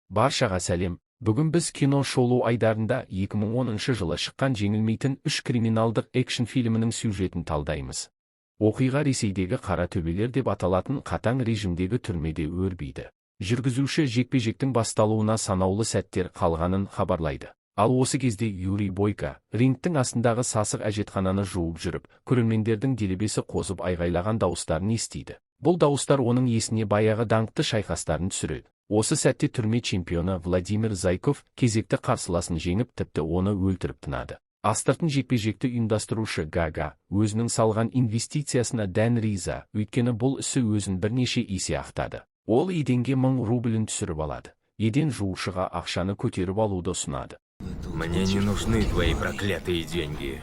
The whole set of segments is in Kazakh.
Баршаға сәлем! Бүгін біз «Кино шолу» айдарында 2010 жылы шыққан «Жеңілмейтін үш» криминалдық экшн фильмінің сюжетін талдаймыз. Оқиға Ресейдегі Қара төбелер деп аталатын қатаң режимдегі түрмеде өрбиді. Жүргізуші жекпе-жектің басталуына санаулы сәттер қалғанын хабарлайды. Ал осы кезде Юрий Бойко рингтің астындағы сасық әжетхананы жуып жүріп, көрермендердің делебесі қозып айғайлаған дауыстарын естиді. Бұл дауыстар оның есіне баяғы даңқты шайқастарын түсіреді. Осы сәтте түрме чемпионы Владимир Зайков кезекті қарсыласын жеңіп, тіпті оны өлтіріп тынады. Астыртын жекпе-жекті ұйымдастырушы Гага өзінің салған инвестициясына дән риза, өйткені бұл ісі өзін бірнеше есе ақтады. Ол еденге 1000 рублін түсіріп алады. Еден жуушыға ақшаны көтеріп алуды ұсынады. Мне не нужны твои проклятые деньги.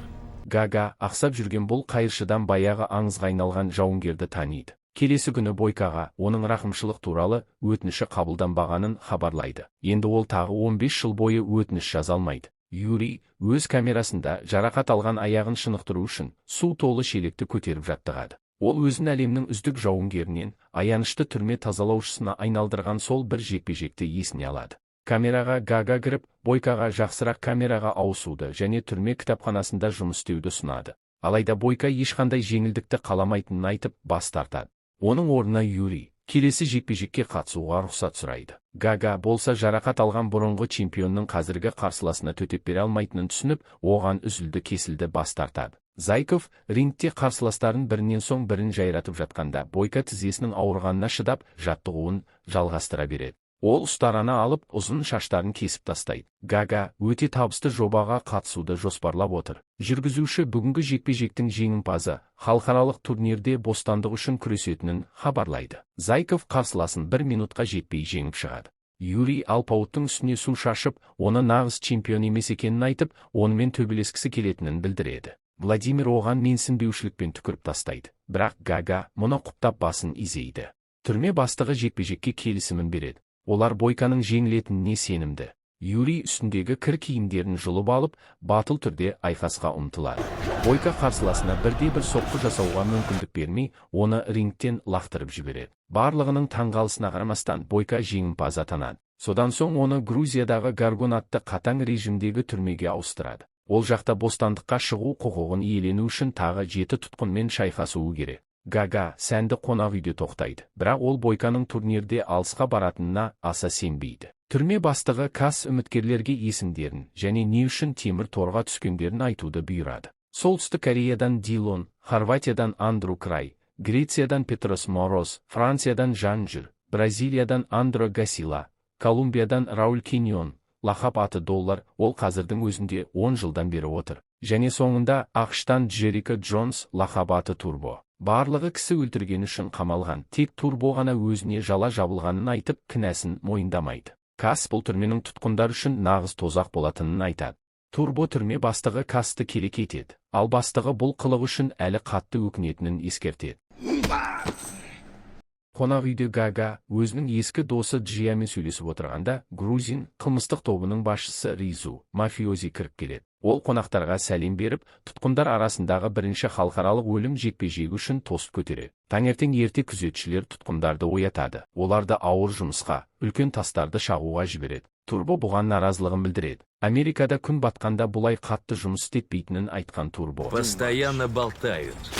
Гага ақсап жүрген бұл қайыршыдан баяғы аңызға айналған жауынгерді таниды. Келесі күні Бойкаға оның рақымшылық туралы өтініші қабылданбағанын хабарлайды. Енді ол тағы 15 жыл бойы өтініш жаза алмайды. Юрий өз камерасында жарақат алған аяғын шынықтыру үшін су толы шелекті көтеріп жаттығады. Ол өзін әлемнің үздік жауынгерінен аянышты түрме тазалаушысына айналдырған сол бір жекпе-жекті есіне алады. Камераға Гага кіріп, Бойкаға жақсырақ камераға ауысуды және түрме кітапханасында жұмыс істеуді ұсынады. Алайда Бойка ешқандай жеңілдікті қаламайтынын айтып, бас тартады. Оның орнына Юрий келесі жекпе-жекке қатысуға рұқсат сұрайды. Гага болса жарақат алған бұрынғы чемпионның қазіргі қарсыласына төтеп бере алмайтынын түсініп, оған үзілді-кесілді бас тартады. Зайков рингте қарсыластарын бірінен соң бірін жайратып жатқанда, Бойка тізесінің ауырғанына шыдап, жаттығуын жалғастыра береді. Ол ұстараны алып, ұзын шаштарын кесіп тастайды. Гага өте табысты жобаға қатысуды жоспарлап отыр. Жүргізуші бүгінгі жекпе-жектің жеңімпазы халықаралық турнирде бостандық үшін күресетінін хабарлайды. Зайков қарсыласын бір минутқа жетпей жеңіп шығады. Юрий алпауыттың үстіне су шашып, оны нағыз чемпион емес екенін айтып, онымен төбелескісі келетінін білдіреді. Владимир оған менсінбеушілікпен түкіріп тастайды. Бірақ Гага мұны құптап, басын изейді. Түрме бастығы жекпе-жекке келісімін береді. Олар Бойканың жеңілетініне сенімді. Юрий үстіндегі кір киімдерін жұлып алып, батыл түрде айқасқа ұмтылады. Бойка қарсыласына бірде бір соққы жасауға мүмкіндік бермей, оны рингтен лақтырып жібереді. Барлығының таңғалысына қарамастан, Бойка жеңімпаз атанады. Содан соң оны Грузиядағы Горгон атты қатаң режимдегі түрмеге ауыстырады. Ол жақта бостандыққа шығу құқығын иелену үшін тағы жеті тұтқынмен шайқасуы керек. Гага сәнді қонақ үйде тоқтайды, бірақ ол Бойканың турнирде алысқа баратынына аса сенбейді. Түрме бастығы Кас үміткерлерге есімдерін және не үшін темір торға түскендерін айтуды бұйырады. Солтүстік Кореядан Дилон, Хорватиядан Андру Край, Грециядан Петрос Мороз, Франциядан Жанжүр, Бразилиядан Андро Гасила, Колумбиядан Рауль Киньон, лақап аты Доллар, ол қазірдің өзінде 10 жылдан бері отыр. Және соңында АҚШ-тан Джерика Джонс, лақап аты Турбо. Барлығы кісі өлтіргені үшін қамалған, тек Турбо ғана өзіне жала жабылғанын айтып, кінәсін мойындамайды. Кас бұл түрменің тұтқындар үшін нағыз тозақ болатынын айтады. Турбо түрме бастығы Касты келеке етеді, ал бастығы бұл қылығы үшін әлі қатты өкінетінін ескертеді. Қонақ үйде Гага өзінің ескі досы Джиямен сөйлесіп отырғанда, грузин қылмыстық тобының басшысы Ризу мафиози кіріп келеді. Ол қонақтарға сәлем беріп, тұтқындар арасындағы бірінші халықаралық өлім жекпе-жегі үшін тост көтереді. Таңертең ерте күзетшілер тұтқындарды оятады. Оларды ауыр жұмысқа, үлкен тастарды шағуға жібереді. Турбо бұған наразылығын білдіреді. Америкада күн батқанда бұлай қатты жұмыс істетпейтінін айтқан Турбо Постоянно болтают.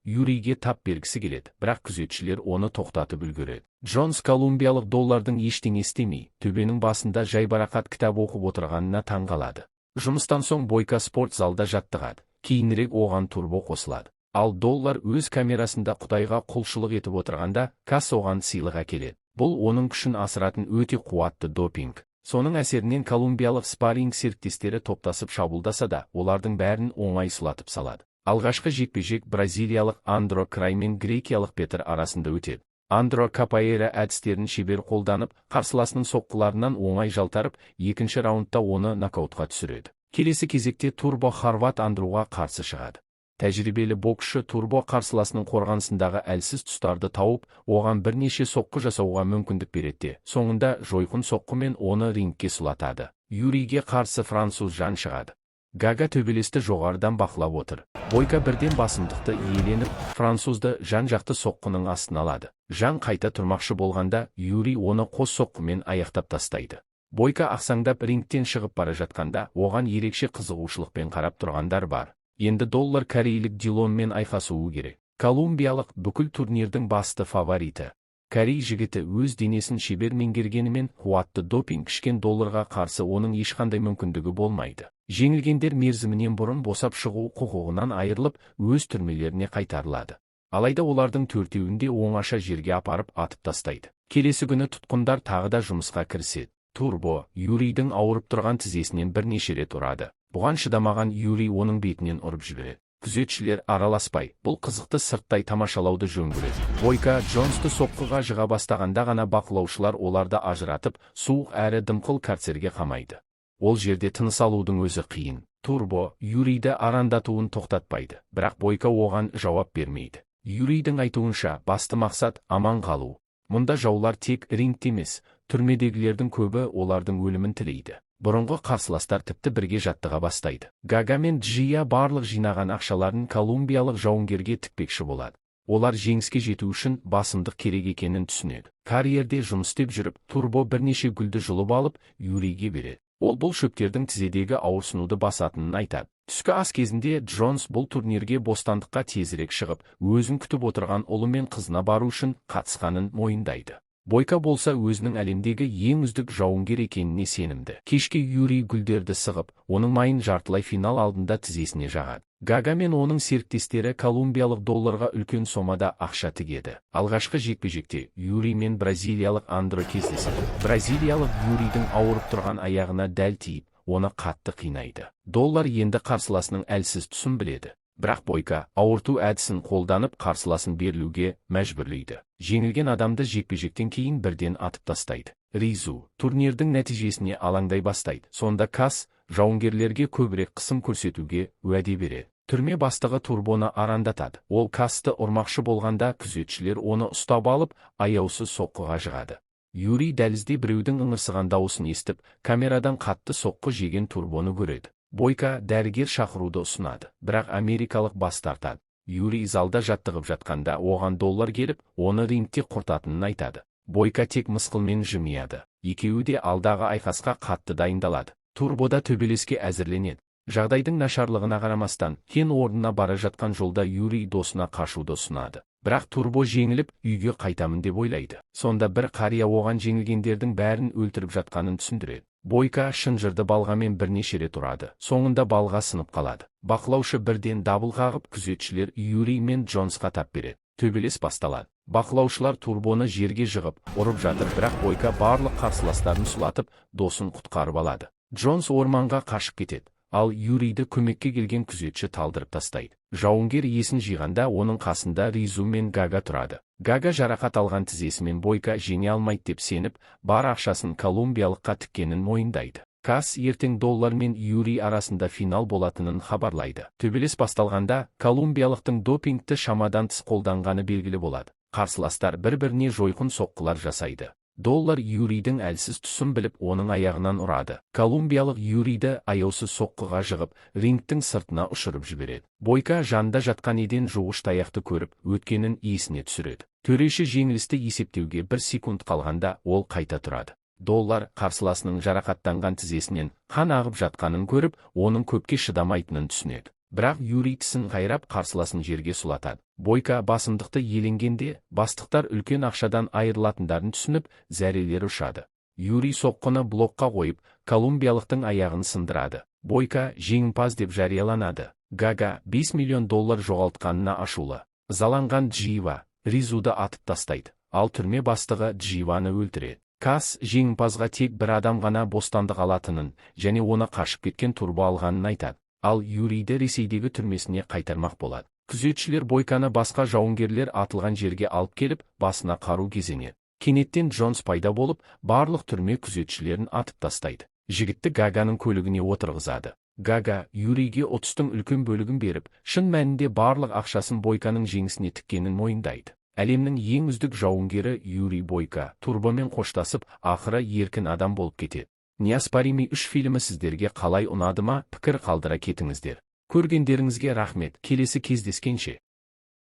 Юрийге тап бергісі келеді, бірақ күзетшілер оны тоқтатып үлгереді. Джонс колумбиялық Доллардың ештеңе істемей, төбенің басында жайбарақат кітап оқып отырғанына таңғалады. Жұмыстан соң Бойка спорт залда жаттығады. Кейінірек оған Турбо қосылады. Ал Доллар өз камерасында Құдайға құлшылық етіп отырғанда, Кас оған сыйлық әкеледі. Бұл оның күшін асыратын өте қуатты допинг. Соның әсерінен колумбиялық спарринг серіктестері топтасып шабуылдаса да, олардың бәрін оңай сұлатып салады. Алғашқы жекпе-жек бразилиялық Андро Край мен грекиялық Петр арасында өтеді. Андро капоэйра әдістерін шебер қолданып, қарсыласының соққыларынан оңай жалтарып, екінші раундта оны нокаутқа түсіреді. Келесі кезекте Турбо хорват Андруға қарсы шығады. Тәжірибелі боксшы Турбо қарсыласының қорғанысындағы әлсіз тұстарды тауып, оған бірнеше соққы жасауға мүмкіндік береді де, соңында жойқын соққымен оны рингке сұлатады. Юрийге қарсы француз Жан шығады. Гага төбелесті жоғарыдан бақылап отыр. Бойка бірден басымдықты иеленіп, французды жан-жақты соққының астына алады. Жан қайта тұрмақшы болғанда, Юрий оны қос соққымен аяқтап тастайды. Бойка ақсаңдап рингтен шығып бара жатқанда, оған ерекше қызығушылықпен қарап тұрғандар бар. Енді Доллар корейлік Дилонмен айқасуы керек. Колумбиялық бүкіл турнирдің басты фавориті. Корей жігіті өз денесін шебер меңгергенімен, қуатты допинг ішкен Долларға қарсы оның ешқандай мүмкіндігі болмайды. Жеңілгендер мерзімінен бұрын босап шығу құқығынан айырылып, өз түрмелеріне қайтарылады. Алайда олардың төртеуін де оңаша жерге апарып атып тастайды. Келесі күні тұтқындар тағы да жұмысқа кіріседі. Турбо Юрийдің ауырып тұрған тізесінен бірнеше рет ұрады. Бұған шыдамаған Юрий оның бетінен ұрып жібереді. Күзетшілер араласпай, бұл қызықты сырттай тамашалауды жөн көреді. Бойка Джонсты соққыға жыға бастағанда ғана бақылаушылар оларды ажыратып, суық әрі дымқыл карцерге қамайды. Ол жерде тыныс алудың өзі қиын. Турбо Юрийді арандатуын тоқтатпайды, бірақ Бойка оған жауап бермейді. Юрийдің айтуынша, басты мақсат аман қалу. Мұнда жаулар тек рингте емес, түрмедегілердің көбі олардың өлімін тілейді. Бұрынғы қарсыластар тіпті бірге жаттыға бастайды. Гага мен Джия барлық жинаған ақшаларын колумбиялық жауынгерге тікпекші болады. Олар жеңіске жету үшін басымдық керек екенін түсінеді. Карьерде жұмыс істеп жүріп, Турбо бірнеше гүлді жұлып алып, Юрийге береді. Ол бұл шөптердің тізедегі ауырсынуды басатынын айтады. Түскі ас кезінде Джонс бұл турнирге бостандыққа тезірек шығып, өзін күтіп отырған ұлы мен қызына бару үшін қатысқанын мойындайды. Бойка болса өзінің әлемдегі ең үздік жауынгер екеніне сенімді. Кешке Юрий гүлдерді сығып, оның майын жартылай финал алдында тізесіне жағады. Гага мен оның серіктестері колумбиялық Долларға үлкен сомада ақша тігеді. Алғашқы жекпе-жекте Юрий мен бразилиялық Андро кездеседі. Бразилиялық Юрийдің ауырып тұрған аяғына дәл тиіп, оны қатты қинайды. Доллар енді қарсыласының әлсіз тұсын біледі. Бірақ Бойка ауырту әдісін қолданып, қарсыласын берілуге мәжбүрлейді. Жеңілген адамды жекпе-жектен кейін бірден атып тастайды. Ризу турнирдің нәтижесіне алаңдай бастайды. Сонда Кас жауынгерлерге көбірек қысым көрсетуге уәде береді. Түрме бастығы Турбоны арандатады. Ол Касты ұрмақшы болғанда, күзетшілер оны ұстап алып, аяусыз соққыға жығады. Юрий дәлізде біреудің ыңырсыған дауысын естіп, камерадан қатты соққы жеген Турбоны көреді. Бойка дәрігер шақыруды ұсынады, бірақ америкалық бас тартады. Юрий залда жаттығып жатқанда, оған Доллар келіп, оны рингте құртатынын айтады. Бойка тек мысқылмен жымияды. Екеуі де алдағы айқасқа қатты дайындалады. Турбода төбелеске әзірленеді. Жағдайдың нашарлығына қарамастан, кен орнына бара жатқан жолда Юрий досына қашуды ұсынады. Бірақ Турбо жеңіліп, үйге қайтамын деп ойлайды. Сонда бір қария оған жеңілгендердің бәрін өлтіріп жатқанын түсіндіреді. Бойка шынжырды балғамен бірнеше рет ұрады. Соңында балға сынып қалады. Бақылаушы бірден дабыл қағып, күзетшілер Юрий мен Джонсқа тап береді. Төбелес басталады. Бақылаушылар Турбоны жерге жығып, ұрып жатыр, бірақ Бойка барлық қарсыластарын сұлатып, досын құтқарып алады. Джонс орманға қашып кетеді. Ал Юрийді көмекке келген күзетші талдырып тастайды. Жауынгер есін жиғанда, оның қасында Ризу мен Гага тұрады. Гага жарақат алған тізесімен Бойка жеңе алмайды деп сеніп, бар ақшасын колумбиялыққа тіккенін мойындайды. Кас ертең Доллар мен Юрий арасында финал болатынын хабарлайды. Төбелес басталғанда, колумбиялықтың допингті шамадан тыс қолданғаны белгілі болады. Қарсыластар бір-біріне жойқын соққылар жасайды. Доллар Юрийдің әлсіз тұсын біліп, оның аяғынан ұрады. Колумбиялық Юрийді аяусыз соққыға жығып, рингтің сыртына ұшырып жібереді. Бойка жанда жатқан еден жуғыш таяқты көріп, өткенін есіне түсіреді. Төреші жеңілісті есептеуге бір секунд қалғанда, ол қайта тұрады. Доллар қарсыласының жарақаттанған тізесінен қан ағып жатқанын көріп, оның көпке шыдамайтынын түсінеді. Бірақ Юрий тісін қайрап, қарсыласын жерге сұлатады. Бойка басымдықты иеленгенде, бастықтар үлкен ақшадан айырылатындарын түсініп, зәрелері ұшады. Юрий соққыны блокқа қойып, колумбиялықтың аяғын сындырады. Бойка жеңімпаз деп жарияланады. Гага 5 миллион доллар жоғалтқанына ашулы. Заланған Джива Ризуды атып тастайды, ал түрме бастығы Дживаны өлтіреді. Кас жеңімпазға тек бір адам ғана бостандық алатынын және оны қашып кеткен Турбо алғанын айтады. Ал Юрийді Ресейдегі түрмесіне қайтармақ болады. Күзетшілер Бойканы басқа жауынгерлер атылған жерге алып келіп, басына қару кезенеді. Кенеттен Джонс пайда болып, барлық түрме күзетшілерін атып тастайды. Жігітті Гаганың көлігіне отырғызады. Гага Юрийге ұтыстың үлкен бөлігін беріп, шын мәнінде барлық ақшасын Бойканың жеңісіне тіккенін мойындайды. Әлемнің ең үздік жауынгері Юрий Бойко Турбомен қоштасып, ақыры еркін адам болып кетеді. Неоспоримый 3 фильмі сіздерге қалай, ұнады ма? Пікір қалдыра кетіңіздер. Көргендеріңізге рахмет, келесі кездескенше.